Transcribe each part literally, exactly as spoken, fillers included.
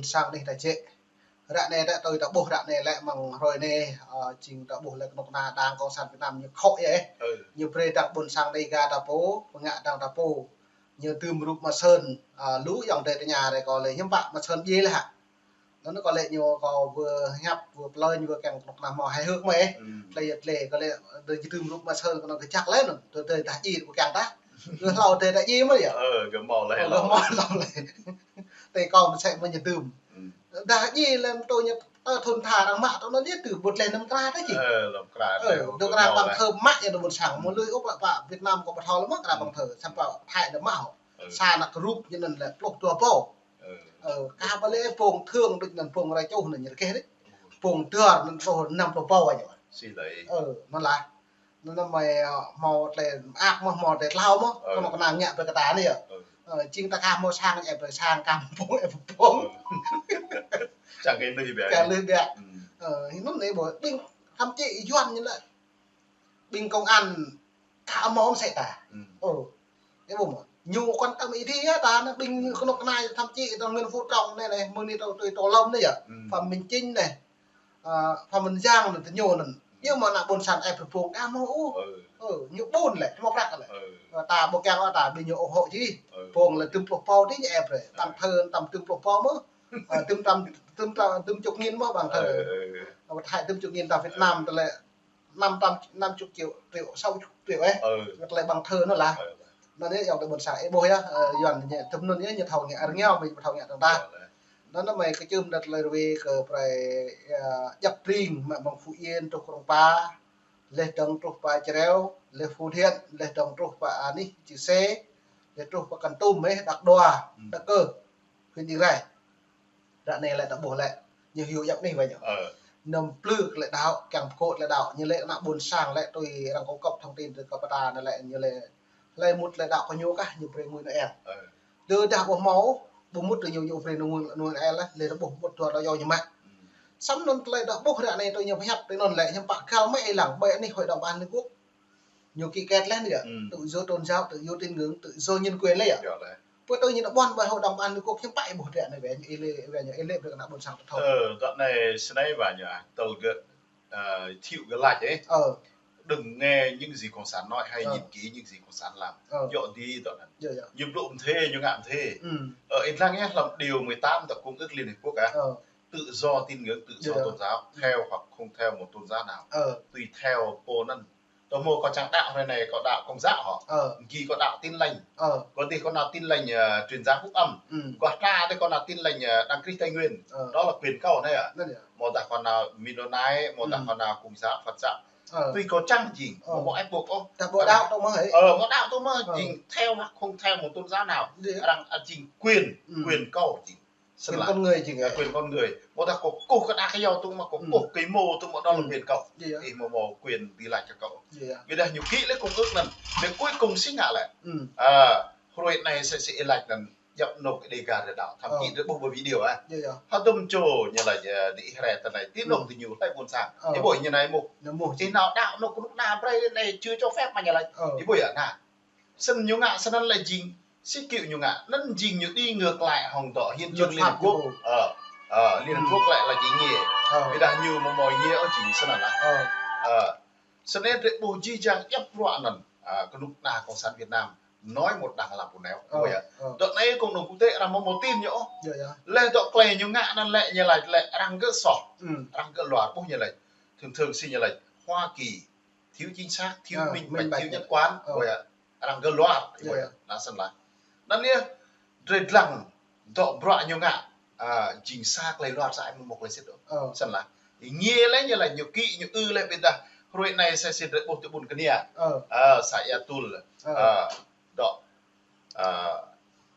Sang anai ta jĕ. Ră anai ta tui ta ƀuh ră anai lĕ mơ̆ng hrơi anai, ơ, jing ta ƀuh lĕ kơnuk kơna Đảng Cộng sản Việt Nam ñu khŏk yơh. Ơ. Ñu brơi dăng ƀôn sang Dega ta pô, pơngă dăng ta pô. Ñu dưm rup Ma Sơn, ơ, lu ayŏng adơi tơña rai kâo lĕ hiư̆m pă Ma Sơn djai lĕ hă. Anŭn kâo lĕ ñu kâo wơ̆t hiăp wơ̆t plơi ñu wơ̆t kiăng kơnuk kơna hmâo hài hước mơ̆n. Tlei yơh tlei kâo lĕ, ơ, ñu dưm rup Ma Sơn kơnuk kơjăk lĕ anŭn. Tơ tơ ta djai ƀu kiăng ta. Kơ hlâo tơ ta djai mơ̆n yơh. Ơ, kơ hmâo lĕ. Ơ, kơ hmâo hlâo lĕ. Tơ kâo mơ̆n sĕ mơ̆n ñu dưm. Dah djai lĕ tơ ñu, ơ, thun tha arăng mă tơ anŭn yơh tơ ƀu tlei năm kra ta či. Ơ, năm kra. Ơ, tơ kra păng thơ mă yơh tơ ƀôn sang. Mơ̆ lui ôh pă pă Việt Nam kâo ƀu thâo lĕ mơ̆ kra păng thơ. Samơ̆ pă Thái đa mă hŏ. Sa anăk rup ñu anŭn lĕ pluh dua pô. Ơ, ka ƀa lĕ pông thương đôč anŭn pông rai čuh anŭn ñu rơkeh đôč. Pông dơr anŭn truh năm pluh pô anŭn. Ơ, anŭn lah. Anŭn mơ̆, ơ, hmâo tlei mơak mơ̆, hmâo tlei tlao mơ̆, kơnuk kơna ngă brơi kơ ta anai yơh. Ơ, jing ta ka hmâo sang, ĕp brơi sang, ka hmâo pông, ĕp pông. Čang kơ lui biă. Kơ lui biă. Ơ, anŭn anai ƀu, ƀing thậm chí Yuan ñu lĕ. Ƀing công an ka hmâo mơsĕ ta. Ơ. Yơh ƀu mơ̆. Ñu quan tâm ih dih yơh ta anai ƀing kơnuk kơna thậm chí ta Nguyễn Phú Trọng anai anai, mơ̆ng anai tơ, tơ, tơ Lâm anai yơh. Phạm Minh Chính anai. Ơ, Phạm Văn Giang anai tơ ñu anŭn. Yơh mơ̆ ană ƀôn sang ĕp brơi pông ka hmâo ôh. Ơ, ñu ƀun lĕ, hmâo prăk lĕ. Ơ, ta ƀu kiăng ôh ta ƀing ñu ôh hŏ či. Pông lĕ tơm pluh pô dih ñu ĕp brơi. Tăng thơ tơm tơm pluh pô mơ̆. Ơ, tơm tơm, tơm tơm, tơm chục nghìn mơ̆ tăng thơ. Ơ, ơ. Ơ, Thái tơm chục nghìn ta Việt Nam tơ lĕ năm trăm, năm chục triệu, triệu, sáu chục triệu ĕh. Ơ. Ngăt lĕ tăng thơ anŭn lah. Ơ. Anŭn yơh ayŏng adơi ƀôn sang ih ƀuh yơh, ơ, Yuan ñu tơm anŭn yơh ñu thâo ngă rơngiao, mơ̆ ƀu thâo ngă tăng ta. Ơ. Anŭn mơ̆ kơčưm đăt lĕ rơwe kơ prơi, ơ, djăp tring mă mơ̆ng Phú Yên truh Krông Pa, leh dơ̆ng truh pơ Čreo, leh Phú Thiện, leh dơ̆ng truh pơ anih Chư Sê, leh truh pơ Kon Tum ĕh, Đăk Đoa, Đăk Kơ, huyện Ia Grai. Ră anai lĕ ta ƀuh lĕ, ñu hyu yap anih wai ñu. Ơ. Năm plư tlei đaŏ, kiăng pơkŏ tlei đaŏ, ñu lĕ ană ƀôn sang lĕ tui arăng cung cấp thông tin tơ kơ pơta anai lĕ ñu lĕ, hlơi mŭt tlei đaŏ kơ ñu kah, ñu brơi ngui Noel. Ơ. Tơdah ƀu hmâo, ƀu mŭt tơ ñu, ñu brơi ngui, ngui Noel lah, lĕ ta ƀuh mŭt dua đaŏ yua ñu mă. Samơ̆ anŭn tlei ta ƀuh ră anai tơ ñu pơhiăp tơ anŭn lĕ, hiư̆m pă găl mă ih lăng, ƀơi anih Hội đồng Bảo an Liên Quốc. Ñu ký kết leh anai yơh. Tự do tôn giáo, tự do tín ngưỡng, tự do nhân quyền leh yơh. Yơh leh. Pơ tơ ñu nao ƀuăn ƀơi Hội đồng Bảo an Liên Quốc hiư̆m pă ih ƀuh ră anai wai ñu ih lĕ, wai ñu ih lĕ brơi kơ ană ƀôn sang ta thâo. Ơ, dŏ anai snei wai ñu ah, tơl gơ̆, ơ, thiu gơ̆ lač ĕh. Ơ. Đừng nghe những gì cộng sản nói, hãy nhìn kỹ những gì cộng sản làm. Ơ. Djŏ dih dŏ anŭn. Yơh, yơh. Ñu blŭ mơ̆n thê, ñu ngă mơ̆n thê. Ơ, ih lăng yơh, hlăm điều mười tám dŏ Công ước Liên Hiệp Quốc ah. Ơ. Tự do tín ngưỡng, tự do tôn giáo, theo hoặc không theo một tôn giáo nào, tùy theo pô anŭn. Tơ hmâo kâo čang đaŏ hrơi anai kâo đaŏ Công giáo hŏ. Ơ. Gih kâo đaŏ Tin Lành. Ơ. Kâo dih kâo nao Tin Lành, ơ, truyền giáo Phúc Âm. Kâo hla dih kâo nao Tin Lành, ơ, Đấng Christ Tây Nguyên. Ơ. Đó là quyền kâo anai ah. Anŭn yơh. Mơ̆ dah kâo nao Mennonite, mơ̆ dah kâo nao Công giáo, Phật giáo. Ơ. Tui kâo čang jing, ơ, mơ̆ ĕp ƀôk ôh. Ta ƀu đaŏ tơ mơ̆ hĕ? Ơ, ƀu đaŏ tơ mơ̆, ơ, jing theo hoặc không theo một tôn giáo nào. Arăng, ơ, jing quyền, quyền kâo jing. Quyền con người jing, quyền con người. Mơ̆ dah kâo kơkuh kơ đah kơ yâo tŭ mơ̆, kơkuh kơ êmô tŭ mơ̆, đó là quyền kâo. Ih mơ̆ mơ̆ quyền dưi lač kơ kâo. Ƀiădah ñu ký leh công ước anŭn. Leh cuối cùng sĭt ngă lĕ. Ơ, hrơi anai sĭt sĭt ih lač anŭn. Djŏp anŏ kơ Dega drei đaŏ, thậm chí drei ƀuh ƀơi video ah. Hơdôm čô ñu lač, ơ, dih ih rai tơ anai, ti anŏ tơ ñu hlơi ƀôn sang. Ih ƀuh ñu anai mơ̆. Ih nao đaŏ anŏ kơnuk kơna brơi anai chưa cho phép mơ̆ ñu lač. Ih ƀuh yơh, nah. Snăn ñu ngă, snăn lĕ jing, si kiu ñu ngă, anŭn jing ñu đi ngược lại hŏng dŏ hiến chương Liên Hợp Quốc. Ơ, ơ, Liên Hợp Quốc lĕ lač jing ñu. Ƀiădah ñu mơ̆ mơ̆ ñu ôh jing snăn lah. Ơ, snăn drei ƀuh jih jang djŏp bruă anŭn, ơ, kơnuk kơna Cộng sản Việt Nam. Nói một đằng làm một nẻo. Ơ, ơ. Dŏ anai cộng đồng quốc tế arăng mơ̆ mơ̆ tin ñu ôh. Leh dŏ klei ñu ngă anŭn lĕ ñu lač lĕ arăng gơ̆ soh. Arăng gơ̆ luar ƀuh ñu lač. Thường thường si ñu lač Hoa Kỳ thiếu chính xác, thiếu minh bạch, thiếu nhất quán. Arăng gơ̆ luar. Anŭn snăn lah. Anŭn yơh drei dlăng dŏ bruă ñu ngă, ơ, jing sa klei luar sa ai mơ̆ mơ̆ klei sĭt ôh. Snăn lah. Ñu lĕ ñu lač ñu ký ñu ư leh ƀiădah hrơi anai sa sĭt drei ƀuh tơ ƀuôn Knia. Ơ, sa ia tul. Ơ. Dŏ, ơ,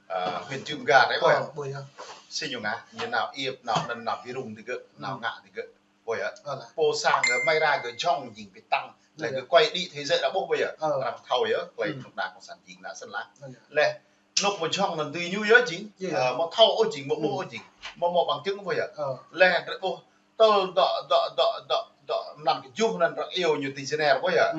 ơ, huyện Cư M'gar anai ƀuh yơh. Si ñu ngă, ñu nao iĕp, nao anŭn, nao bi rŭng digơ̆, nao ngă digơ̆. Ƀuh yơh. Pô sang gơ̆, mơ̆ rai gơ̆ jhŏng jing pơtăng. Leh gơ̆ quay đi thế giới đa ƀuh ƀuh yơh. Arăng thâo yơh, klei kơnuk kơna Cộng sản jing anŭn snăn lah. Leh anŏ mơ̆ jhŏng anŭn dưi ñu yơh jing. Ơ, mơ̆ thâo ôh jing, mơ̆ ƀuh ôh jing. Mơ̆ mơ̆ bằng chứng ƀuh yơh. Leh drei ƀuh tơl dŏ, dŏ, dŏ, dŏ, dŏ mlan kơjuh anŭn arăng iâu ñu ti Geneva ƀuh yơh.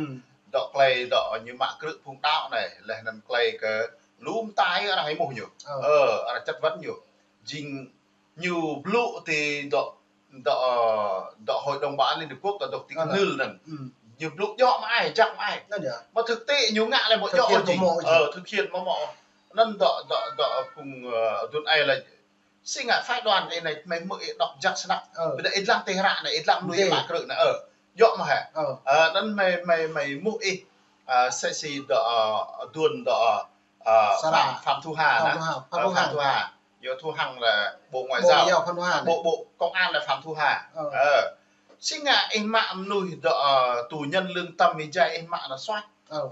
Dŏ klei dŏ ñu mă krư̆ phung đaŏ anai, leh anŭn klei kơ lu mơta arăng êmuh ñu. Ơ, arăng chất vấn ñu. Jing ñu blŭ ti dŏ, dŏ, dŏ Hội đồng Bảo an Liên Hợp Quốc, dŏ, dŏ ti kơnưl anŭn. Ñu blŭ djơ̆ mă ai, jak mă ai. Anŭn yơh. Mă thực tế ñu ngă lĕ mă djơ̆ ôh jing. Thực hiện mă mă ôh. Anŭn dŏ, dŏ, dŏ phung, ơ, dun ai lĕ si ngă phái đoàn ih anai, mơi mơ̆ ih đŏk jak snăk. Ƀiădah ih dlăng tơhră anai, ih dlăng mơnuih ih mă krư̆ anai. Ơ, djơ̆ mă hă. Ơ, anŭn mơi, mơi, mơi mơ̆ ih, ơ, sĕ si dŏ, ơ, dun dŏ, ơ, Phạm, Phạm Thu Hà anai. Phạm Thu Hà. Yua Thu Hằng là Bộ Ngoại giao. Bộ, Bộ Công an là Phạm Thu Hà. Ơ. Si ngă ih mă mơnuih dŏ, ơ, tù nhân lương tâm ih jai ih mă anŭn suaih.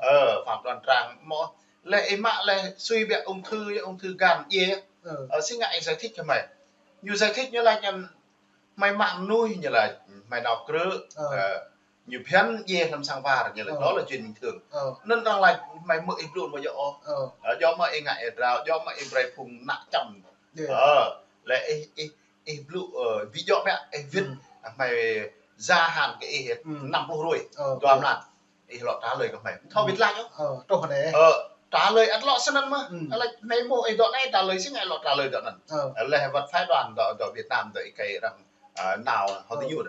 Ơ, Phạm Đoàn Trang mơ̆. Lĕ ih mă lĕ sui ƀiă ung thư, ung thư gan djai. Ơ, si ngă ih giải thích kơ mơi. Ñu giải thích ñu laĭ ñu mơi mă mơnuih ñu laĭ mơi nao krư̆. Ơ, ñu phiăn djai hlăm sang war ñu laĭ đó là chuyện bình thường. Anŭn arăng laĭ mơi mơ̆ ih blŭ mă djơ̆ ôh. Ơ, djơ̆ mă ih ngă ih drao, djơ̆ mă ih brơi phung nă čăm. Lĕ ih, ih, ih blŭ, ơ, ví dụ mă ih wĭt, mơi gia hạn kơ ih năm pluh hruê, dua mlan. Ih lŏ trả lời kơ mơi. Thâo wĭt laĭ ôh. Ơ, truh anai. Ơ, trả lời ăt lŏ snăn mơ̆n. Lĕ mơi mơ̆ ih dŏ anai trả lời si ngă lŏ trả lời dŏ anŭn. Lĕ wơ̆t phái đoàn dŏ, dŏ Việt Nam dŏ ih kơi arăng, ơ, nao hơdôm ñu.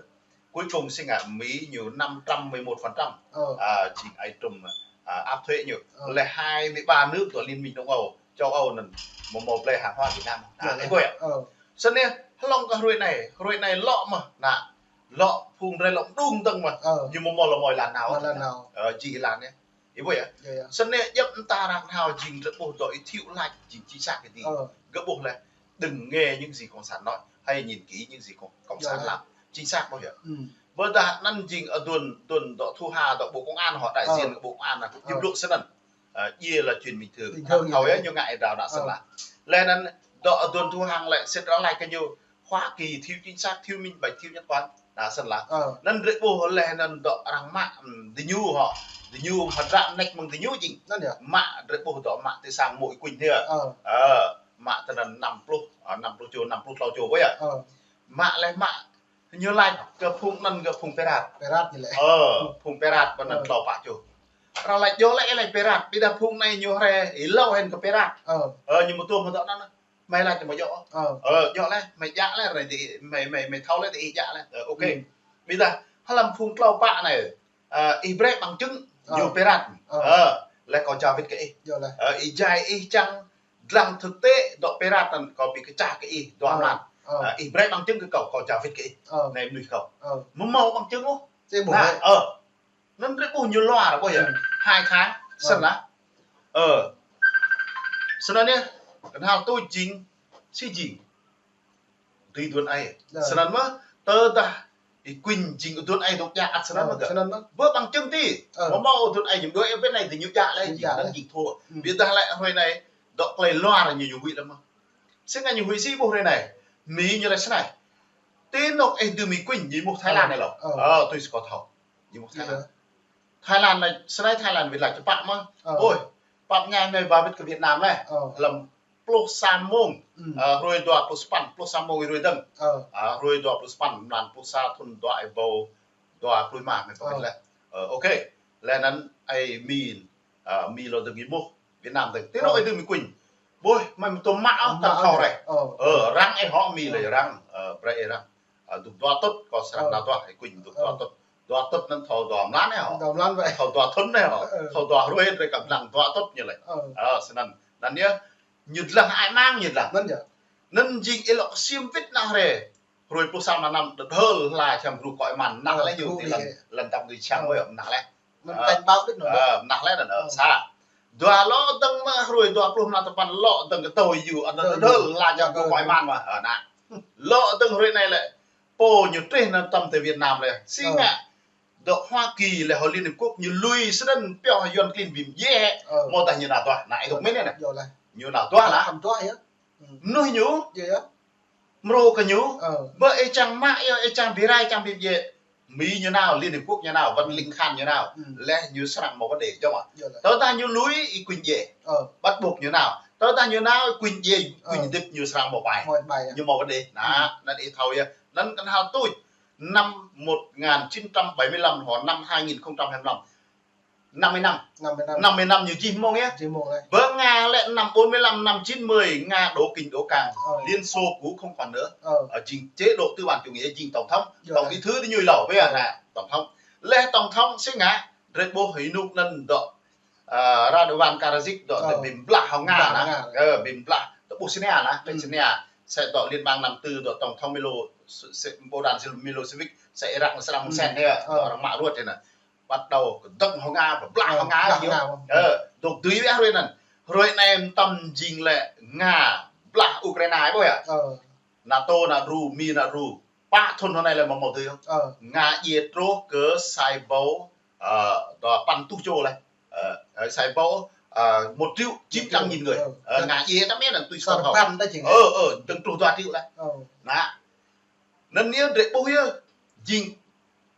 Cuối cùng si ngă Mỹ ñu năm trăm mười một phần trăm, ơ, jing ai trùm, ơ, áp thuế ñu. Lĕ hai mươi ba nước dŏ Liên minh Đông Âu, châu Âu anŭn mơ̆ mơ̆ blơi hàng hóa Việt Nam. Anŭn, ih ƀuh yơh. Snăn hlŏng kơ hruê anai, hruê anai lŏ mơ̆n, anŭn, lŏ phung rai lŏ mơđung dơ̆ng mơ̆n. Ñu mơ̆ mơ̆ lŏ mơi lăn nao. Lăn nao. Ơ, jing lăn anai. Ih ƀuh yơh. Snăn djŏp mơta arăng thâo jing drơi ƀuh dŏ ih Thiệu laĭ jing chính xác kơ dih. Gơ̆ ƀuh lĕ đừng nghe những gì cộng sản nói, hãy nhìn kỹ những gì cộng, cộng sản làm. Chính xác ƀuh yơh. Ƀôdah anŭn jing, ơ, dun, dun dŏ Thu Hà dŏ Bộ Công an hŏ đại diện kơ Bộ Công an anŭn. Ñu blŭ snăn. Ơ, djai là chuyện bình thường. Bình thường. Thâo yơh, ñu ngă ih drao anŭn snăn lah. Lĕ anŭn dŏ dun Thu Hằng lĕ sĭt arăng laĭ kơ ñu Hoa Kỳ thiếu chính xác, thiếu minh bạch, thiếu nhất quán. Anŭn snăn lah. Anŭn drơi ƀuh lĕ anŭn dŏ arăng mă, ưm, dih ñu hŏ. Dih ñu hơdră nĕk mơ̆ng dih ñu jing. Anŭn yơh. Mă drơi ƀuh dŏ mă tơ sang mơ̆ ih kuñ hia. Ơ, mă tơ anŭn năm pluh, ơ, năm pluh čô, năm pluh klâo čô ƀuh yơh. Mă lĕ mă ñu laĭ kơ phung anŭn kơ phung Pirat. Pirat ñu lĕ. Ơ, phung Pirat ƀơi anŭn klâo pă čô. Arăng laĭ djơ̆ lĕ, ih laĭ Pirat, ƀiădah phung anai ñu rai, ih lâo hĭ kơ Pirat. Ơ, ñu mơ̆ tuôm hơdŏ anŭn. Mơi laĭ mơ̆ djơ̆. Ơ, djơ̆ lĕ, mơi djă lĕ, rai dih, mơi, mơi, mơi thâo lĕ dih ih djă lĕ. Ơ, ok. Ƀiădah hlăm phung klâo pă anai, ơ, ih brơi bằng chứng ñu Pirat. Ơ, lĕ kâo ja wĭt kơ ih. Ơ, ih jai ih čang dlăng thực tế dŏ Pirat anŭn kâo ƀu kơčah kơ ih dua mlan. Ơ, ih brơi bằng chứng kơ kâo, kâo ja wĭt kơ ih. Anai mơnuih kâo. Mơ̆ mơ̆ bằng chứng ôh. Anŭn, ơ. Anŭn drơi ƀuh ñu luar ƀuh yơh. Hai tháng. Snăn lah. Ơ. Snăn yơh. Kơnhal tui jing, si jing. Tui dun ai. Snăn mơ̆n, tơdah ih kuñ jing dun ai dŏ djă ăt snăn mơ̆n. Snăn mơ̆n. Ƀơi bằng chứng dih. Mơ̆ mơ̆ dun ai ñu đuaĭ ƀơi anai dih ñu djă lĕ jing anŭn jing thua. Ƀiădah lĕ hruê anai dŏ tơlơi luar ñu ñu huĭ lăm mơ̆n. Si ngă ñu huĭ si ƀuh hruê anai. Mơi ñu laĭ snai. Tơ anŏ ih dưm mơi kuñ ñu mŭt Thái Lan anai lŏ. Ơ, tui si kâo thâo. Ñu mŭt Thái Lan. Thái Lan anai, snai Thái Lan wĭt laĭ čơpă mơ̆n. Ơ. Ôi, pap ñai anai ba wĭt kơ Việt Nam anai. Ơ. Hlăm pluh sa mông. Ơ, hruê dua pluh sapăn, pluh sa mông hruê dơ̆ng. Ơ. Ơ, hruê dua pluh sapăn, mlan pluh sa thŭn dua êbâo dua pluh rơma mơi pơkĭt lĕ. Ơ, ok. Lĕ anŭn ai mơi, ơ, mơi lŏ dơ̆ng ih mŭt Việt Nam dơ̆ng. Tơ anŏ ih dưm mơi kuñ. Ƀuh, mơi mơ̆ tuôm mă ôh, tơl thâo rai. Ơ, răng ih hŏ mơi lĕ răng. Ơ, brơi ih răng. Ơ, dŏ dua tŭt, kâo srăng nao dua, ih kuñ dŏ dua tŭt. Dua tŭt anŭn thâo dua mlan anai hŏ. Dua mlan ƀai. Thâo dua thŭn anai hŏ. Thâo dua hruê drơi kơ dlăng dua tŭt ñu lĕ. Ơ, snăn. Anŭn yơh, ñu dlăng ai mang ñu dlăng. Anŭn yơh. Anŭn jing ih lŏ ksiêm wĭt nao rai. Hruê pluh sa mlan năm đơ̆ hơl hla čăm gru kơ ih mơ̆n. Anŭn lĕ ñu ti lăn, lăn tăm gru čăm ƀuh yơh, anŭn lĕ. Anŭn cảnh báo đĕ anŭn. Ơ, anŭn lĕ anŭn, ơ, sa. Dua lŏ dơ̆ng mơ̆ hruê dua pluh mlan tơpăn lŏ dơ̆ng kơ tui yua, anŭn đơ̆ hơl hla čăm gru kơ ih mơ̆n mơ̆. Ơ, anŭn. Lŏ dơ̆ng hruê anai lĕ. Pô ñu trih anŭn tăm tơ Việt Nam lĕ. Si ngă. Dŏ Hoa Kỳ lĕ hŏ Liên Hiệp Quốc ñu lui sơdăn pioh Yuan klin bim djai. Ơ. Mơ̆ tơdah ñu nao dua, anŭn ih dŏ mơ̆n anai. Ñu nao dua lah. Mơnuih ñu. Mrô kơ ñu. Ơ. Ƀơi ih čang mă yơh, ih čang bi rai, čang bim djai. Mơi ñu nao, Liên Hiệp Quốc ñu nao, Văn Linh Khan ñu nao. Lĕ ñu srăng mâo vấn đề, djơ̆ mơ̆. Tơdah ñu lui, ih kuñ djai. Ơ. Bắt buộc ñu nao. Tơdah ñu nao, ih kuñ djai, kuñ hơdip ñu srăng mâo ƀai. Mâo ƀai yơh. Ñu mâo vấn đề. Anŭn, anŭn ih thâo yơh. Anŭn kơnhal tui. Năm một ngàn chín trăm bảy mươi lăm hŏ năm hai nghìn không trăm hai mươi lăm. Năm mươi năm. Năm mươi năm. Năm mươi năm ñu jih mông yơh. Jih mông lĕ. Bơ Nga lĕ năm bốn mươi lăm, năm chín mươi, Nga đổ kinh đổ cang. Ờ. Liên Xô cũ không còn nữa. Ờ. Ờ, jing chế độ tư bản chủ nghĩa, jing tổng thống. Tổng bí thư đi ñuih lâo, bây giờ là tổng thống. Lĕ tổng thống sĭt ngă, drơi ƀuh hơnŭk anŭn dŏ, à, Radovan Karadzic dŏ, dŏ ƀĭm blah hăng Nga. Blah hăng Nga. Ơ, ƀĭm blah, dŏ ƀuh Chechnya lah, Chechnya. Sĕ dŏ Liên bang Nam Tư dŏ tổng thống Milo, sĕ, sĕ, Bohdan Milosevic, sĕ Irak srăng mơ̆ng sen yơh, dŏ arăng mă ruăt yơh anŭn. Bắt đầu kơdơ̆ng hăng Nga, blah hăng Nga. Ơ, dŏ dưi wĕh hrơi anŭn. Hrơi anai mơtam jing lĕ Nga blah Ukraina ƀuh yơh. Ơ. NATO nă dru, Mi nă dru. Pă thŭn hrơi anai lĕ mơ̆ mơ̆ dưi. Ơ. Nga djai truh kơ sa êbâo, ơ, dua păn rơtuh čô lĕ. Ơ, ơ, sa êbâo, ơ, một triệu chín trăm nghìn người. Ơ, Nga djai tăm mĕt anŭn tui sơkơt thâo. Ơ, ơ, dơ̆ng truh dua triệu lĕ. Ơ. Nă. Anŭn yơh drơi ƀuh yơh, jing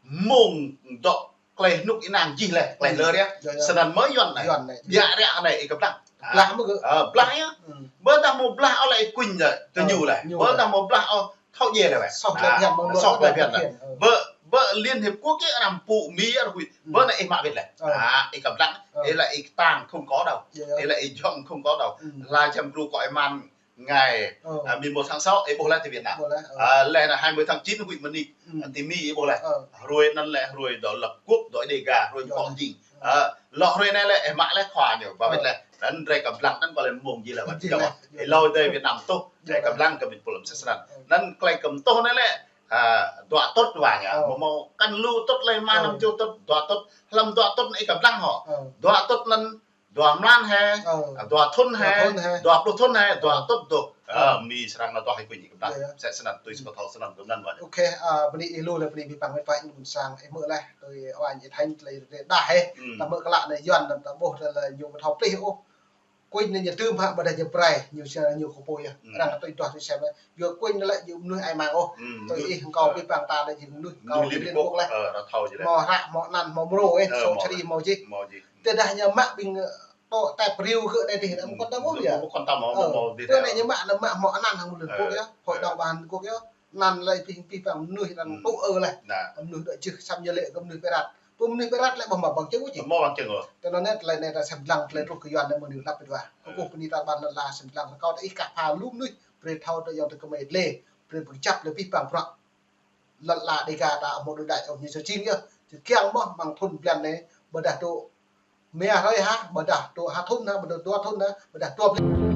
mông dŏ tơlơi hơnŭk ih nang jih lĕ, tơlơi lơ yơh. Snăn mơ̆ Yuan anai. Yuan anai. Biă ră anai ih kơplah. Blah mơ̆ kơ. Ơ, blah yơh. Bơ tah mơ̆ blah ôh lĕ ih kuñ lĕ, tơ ñu lĕ. Bơ tah mơ̆ blah ôh, thâo djai lĕ wĕh. Soh tơlơi phiăn mơ̆. Soh tơlơi phiăn. Bơ, bơ Liên Hiệp Quốc yơh, arăng pŭ Mi yơh, hui. Bơ anai ih mă wĕt lĕ. Ơ. À, ih kơplah. Ơ. Ih lĕ ih tang không có đâu. Ih lĕ ih jŏng không có đâu. Hla čăm gru kơ ih man ngày, à, mười một tháng sáu, ih ƀuh lĕ ti Việt Nam. Ƀuh lĕ, ơ. À, lĕ anai hai mươi tháng chín, hui mơnik, à, ti Mi ih ƀuh lĕ. Ơ. Hrơi anŭn lĕ hrơi dŏ lập quốc, dŏ Đêga, hrơi dŏ kŏ jing. Ơ, lŏ hrơi anai lĕ, ih mă lĕ khua ñu, ba wĕt lĕ. Anŭn drơi kơplah anŭn kơ lĕ mông jih lĕ wĕt. Hlâo dêh Việt Nam tuh, drơi kơplah kơ ƀĭt pơlŏm sĕ snăn. Anŭn tơlơi kơmtôh anai lĕ, à, dua tŭt wa ñu. Ơ. Mơ̆ mơ̆ kăn lu tŭt lĕ mơ̆ năm čô tŭt, dua tŭt, hlăm dua tŭt anai ih kơplah hŏ. Ơ. Dua tŭt anŭn dua mlan hĕ, ơ, à, dua thŭn hĕ, dua pluh thŭn hĕ, dua tŭt dŏ. Ơ, Mi srăng nao dua hai kuñ ih kơplah. Sĕ snăn tui sơkơt thâo snăn kơnăn wa. Ok, à, bơni ih lu lĕ bơni abih bang met wa ƀuôn sang ih mơ̆ lĕ, tui wa ih thâo tơlơi rơđah hĕ. Ta mơ̆ kơlă anai Yuan anŭn ta ƀuh lĕ ñu ƀu thâo plih ôh. Kuñ anai ñu tơm hă ƀôdah ñu prai, ñu sa ñu kơ pô yơh. Arăng tui tuah tui sem yơh. Yua kuñ anai lĕ ñu mơnuih ai mang ôh. Tui ih hăng kâo abih bang ta lĕ jing mơnuih kâo Liên Hiệp Quốc lĕ. Ơ, arăng thâo jih lĕ. Hmâo hră, hmâo anăn, hmâo mrô ih, hmâo čri, hmâo jih. Tơdah ñu mă ƀing tŏ tep riu kơ anai dih, amâo kơnơ̆ng ôh yơh. Amâo kơnơ̆ng ôh, ơ, tui anai ñu mă, ñu mă hmâo anăn hăng Liên Hợp Quốc yơh, Hội đồng Bảo an Liên Hợp Quốc yơh. Anăn lĕ pih, pih păng mơnuih anăn tŭ ơ lĕ. Mơnuih dŏ jưh săm ñu lĕ kơ mơnuih pơrat. Pô mơnuih pơrat lĕ ƀu hmâo bằng chứng ôh jih. Hmâo bằng chứng ôh. Tui anŭn anai tơlơi anai ta sem lăng tơlơi truh kơ Yuan anai mơ̆ng anai lăp pit wa. Kơkuh bơni ta ƀan lŏn la sem lăng kơ kâo ta ih kah pha lu mơnuih. Brơi thâo tơ ayŏng tơ kơmơi tơlơi. Brơi pơkơjăp lĕ pih păng prăk. Lŏn la Đêga ta hmâo đôč đač ôh ñu sa jing yơh. Čơkiăng mơ̆ mơ̆ng thŭn blan anai ƀôdah dŏ mia hrơi hă, ƀôdah dŏ ha thŭn hă, ƀôdah dua thŭn hă, ƀôdah dua blan.